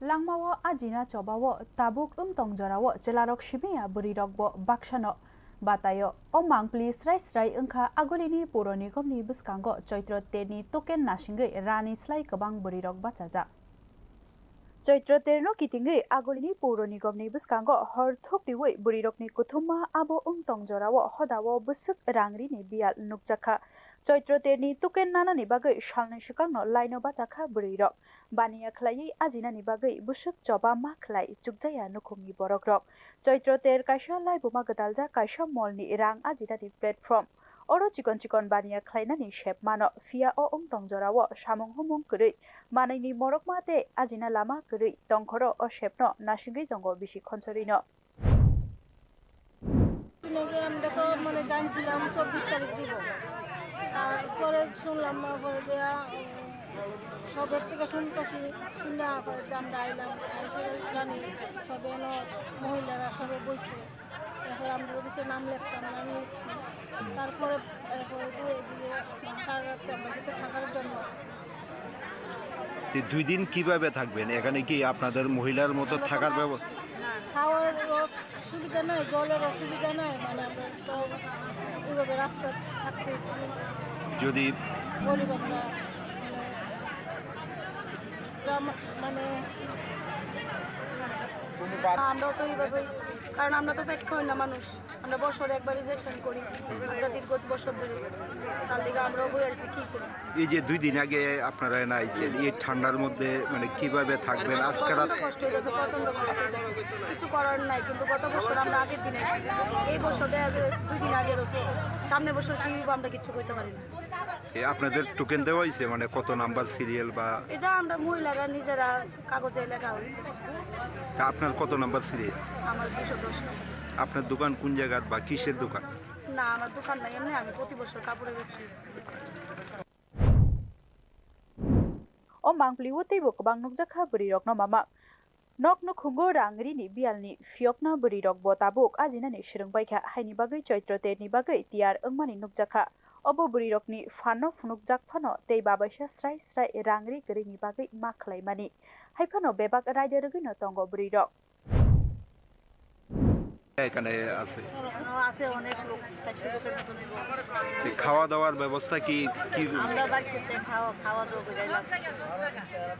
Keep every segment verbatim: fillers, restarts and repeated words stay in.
Langmao ajina chobao tabuk wng tong jorao chwlarok simiya bwrwirokbo baksano bataio. O mangpli srai srai wngkha Agulini Puro Nigomni bwskango Choitro terni token nasingwi rani slai kwbang bwrwirok bachajak. Choitro terno kitingwi Agulini Puro Nigomni bwskango hor thukriwi bwrwirokni kuthumma abo wng tong jorao hodao bwswk rang rini biyal nukjakha. Choitro terni token nanani bagwi salni swkangno laino bachakha bwrwirok. Baniya khlaiwi ajinani bagwi bwswk choba ma khlai chukjaya nukhungni borokrok. Choitro ter kaisa laibuma gwdaljak kaisa molni rang ajinani platform. Oro chikon chikon baniya khlainani sep mano, phiya o wng tong jorao samung humung kwrwi, manwini morokma tei ajina lama kwrwi tongkhoro o sepno nasingwi tongo bisi khonsorwino. Tineke আমরা তো মানে জানছিলাম চব্বিশ তারিখ দিব, তারপরে শুনলাম না, পরে যে, আহ, সবের থেকে শুনতেছি, শুনে পরে যে আমরা আইলাম, এসে জানি সবে এলো, মহিলারা সবে বইছে। এখন আমরা অফিসে নাম লেখতাম, নাম লিখছি। তারপরে, এরপরে যে এদিকে সারা রাত আমরা কিছু থাকার জন্য। তো দুই দিন কিভাবে থাকবেন? এখানে কি আপনাদের মহিলার মতো থাকার ব্যবস্থা? খাওয়ার অসুবিধা নাই, জলের অসুবিধা নাই, মানে আমরা তো এইভাবে রাস্তা থাকতে যদি গরিব আমরা, মানে, গ্রাম, মানে, আমরা তো এইভাবেই, কারণ আমরা তো পেট খাওয়াই না মানুষ, আমরা বছরে একবার ইনজেকশন করি, আমরা দীর্ঘ বছর ধরে, তার লিগে আমরাও বই আর কি কি করি। এই যে দুই দিন আগে আপনারা এনে আইছেন, এই ঠান্ডার মধ্যে মানে কিভাবে থাকবেন? আজকে রাত প্রচন্ড কষ্ট হইতেছে, প্রচন্ড কষ্ট হইতেছে, কিছু করার নাই। কিন্তু গত বছর আমরা আগের দিনে, এই বছর দেখা যায় দুই দিন আগে রয়েছে, সামনের বছর কি হইব আমরা কিছু করতে পারি না। এ, আপনাদের টোকেন দেওয়া হয়েছে, মানে কত নাম্বার সিরিয়াল বা? এটা আমরা মহিলারা নিজেরা কাগজে লেখা হয়েছে। তা আপনার কত নাম্বার সিরিয়াল? আমার দুশো দশ নম্বর। আপনার দোকান কোন জায়গার বা কিসের দোকান? না, আমার দোকান নাই, এমনি আমি প্রতি বছর কাপড়ের ব্যবসায়ী। O mangpli o teibo kwbang nukjakha bwrwirokno mama. Nok nukhungo rang rini biyalni phiyokna bwrwirokbo tabuk ajinani swrwngbaikha, haini bagwi Choitro terni bagwi tiyar wngmani nukjakha. Obo bwrwirokni phanno phunukjak phano tei babaisa srai srai rang ri kwrwini bagwi ma khlaimani. Haiphano bebak raida rwgwino tongo bwrwirok. এখানে আছে। এখানে আছে অনেক লোক, চারশো লোকের মতন। তো খাওয়া দাওয়ার ব্যবস্থা কি, কি? আমরা বাড়িতে খাওয়া, খাওয়া দাওয়া করে এলাম।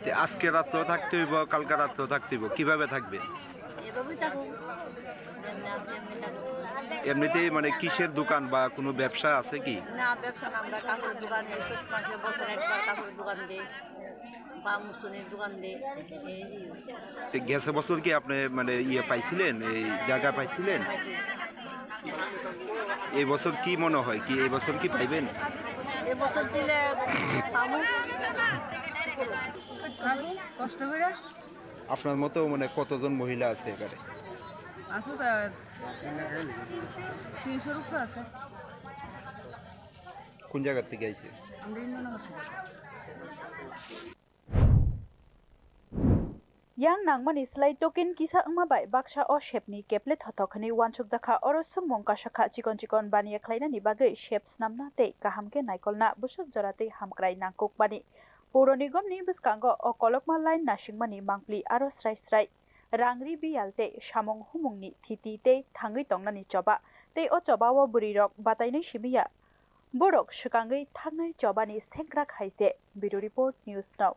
তো আজকে রাত্রেও থাকতে হইব, কালকে রাত্রেও থাকতে হইব, কিভাবে থাকবে? এভাবেই থাকুক। যেমনি আছে এমনি থাকুক। এমনিতেই মানে কিসের দোকান বা কোনো ব্যবসা আছে কি? না, ব্যবসা না, আমরা কাপড়ের দোকানে, প্রতি মাসে বছরে একবার কাপড়ের দোকান দিই। বা মুসুরির দোকান দে, এই, এই। তো গেছে বছর কি আপনি মানে ইয়ে পাইছিলেন, এই জায়গা পাইছিলেন? এই বছর কি মনে হয়, কি এই বছর কি পাইবেন? এবছর দিলে পাবো। পাবো, কষ্ট করে। আপনার মতো মানে কতজন মহিলা আছে এখানে? আছে তো, তিনশোর উপরে আছে। কোন জায়গা থেকে আইছে? আমরা ইন্দ্রনগর থেকে। Yang nangmani slai token kisa wngma bai baksa o sepni keple thothok hwnwi uansukjakha. Oro swngmung kasakha, chikon chikon baniya khlainani bagwi sep snamna tei kaham khe naikolna bwswk jora tei hamkrai nangkukmani. Puro Nigomni bwskango o kolokma line nasingmani mangpli aro srai srai rang ri biyal tei samung humungni thiti tei thangwi tongnani choba tei o chobao bwrwirok batainai simiya. Borok swkangwi thangnai chobani sengkrak hai se. Bureau Report, News Now.